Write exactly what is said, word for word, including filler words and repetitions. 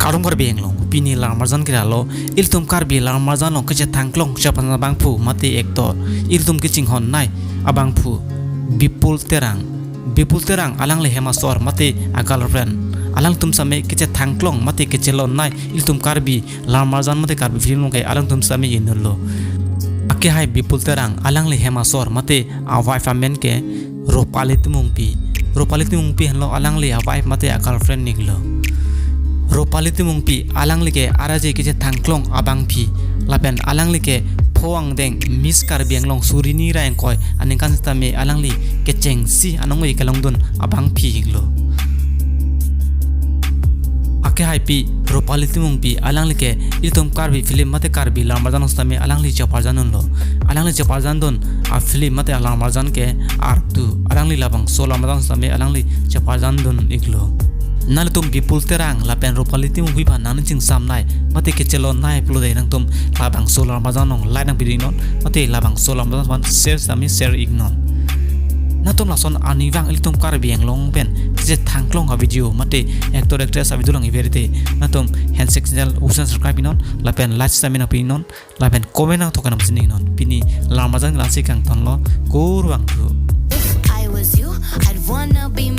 Kardom Karbi Anglong, pini lamarjan keralo, ilitum Karbi lamarjan along kechethangklong chaphan abangphu mate actor, ilitum kachinghon nai abangphu Bipul Terang. Bipul Terang alangli hem asor mate a girlfriend. Alangtum sitame kechethangklong mate kechelon nai ilitum Karbi lamarjan mate Karbi film along ke alangtum sitame inutlo. Akehai Bipul Terang alangli hem asor mate a wife amen ke Ropali Timungpi. Ropali Timungpi henlo alangli a wife mate a girlfriend iklo. Ropali Timungpi alangli ke araje kechethangklong abangpi lapen alangli ke pho angdeng Miss Karbi Anglong suri hini ra ingkoi aningkan sitame alangli kechengsi anong-e kelongdun abangpi iklo. Akehaipi Ropali Timungpi alangli ke ilitum Karbi film mate Karbi lamarjan along sitame alangli cheparjandunlo. Alangli cheparjandun a film mate a lamarjan ke Artu. Alangli labangso lamarjan sitame alangli cheparjandun iklo. Nanglitum Bipul Terang lapen Ropali Timungpi aphan nangning chingsam nai mate kechelon nai pulote nangtum labangso lamarjan along like nangpidun iknon mate labangso lamarjan aphan share sitame share iknon. Nangtum lason arnivang ilitum Karbi Anglong pen kechethangklong a video mate actor actress a video lang iverite nangtum handshake channel usan subscribe iknon lapen like sitame nangpi iknon lapen comment nangthokan nangpachini iknon. Pini lamarjan lasi kangtonlo, kurvangthu. If I was you, I'd wanna be